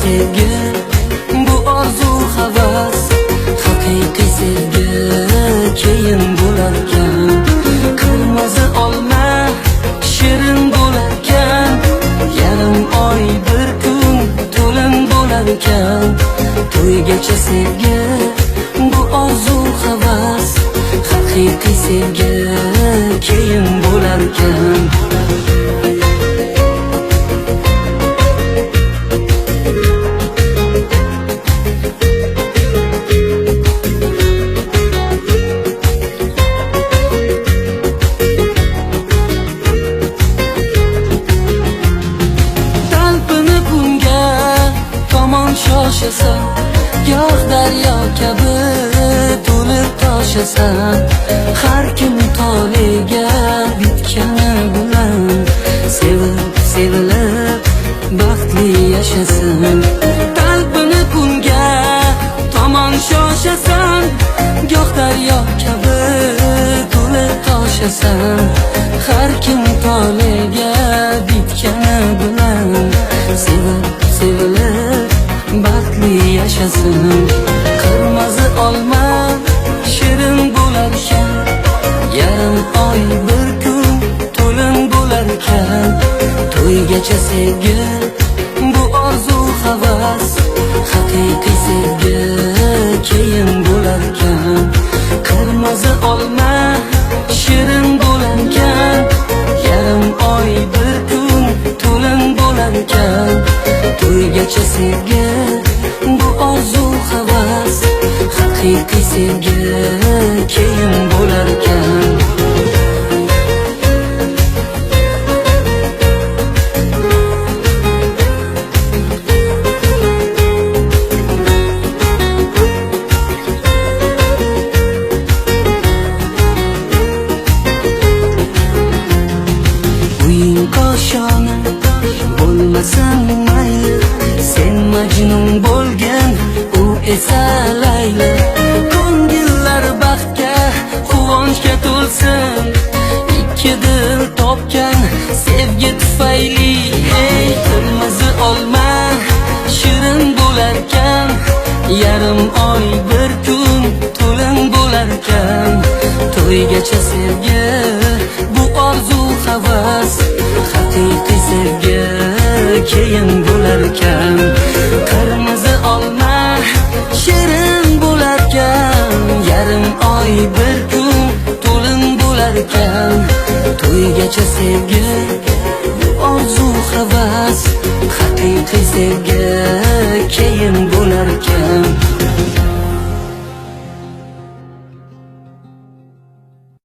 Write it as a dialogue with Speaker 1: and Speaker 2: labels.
Speaker 1: sevgi bu orzu havas, haqiqiy sevgi keyin bo'larkan. Qirmizi olma shirin bo'larkan, yarim oy bir kun to'lin bo'larkan. To'ygacha sevgi bu orzu havas, haqiqiy sevgi keyin bo'larkan. Talpinib unga tomon shoshasan, goh daryo kabi to'lib toshasan. Har kim toliga bitgani bilan sevib sevilib baxtli yashasin. Talpinib unga tomon shoshasan, goh daryo kabi to'lib toshasan. Har kim toliga bitgani bilan sevib sevilib baxtli yashasin. Qirmizi olma shirin bo'larkan, yarim oy bir kun to'lin bo'larkan. To'ygacha sevgi bu orzu havas, haqiqiy sevgi keyin bo'larkan. Qirmizi olma shirin bo'larkan, yarim oy bir kun to'lin bo'larkan. To'ygacha sevgi bu orzu havas, haqiqiy sevgi keyin bo'larkan. Uying koshona bo'lmasin mayli, sen Majnun bo'lgin, u esa Layli. Ko'ngillar baxtga, quvonchga to'lsin, ikki dil topgan sevgi tufayli. Ey qirmizi olma shirin bo'larkan, yarim oy bir kun to'lin bo'larkan. To'ygacha sevgi bu orzu havas, haqiqiy sevgi keyin bo'larkan. Qirmizi olma shirin bo'larkan, yarim oy bir kun to'lin bo'larkan. To'ygacha sevgi bu orzu havas, haqiqiy sevgi keyin bo'larkan.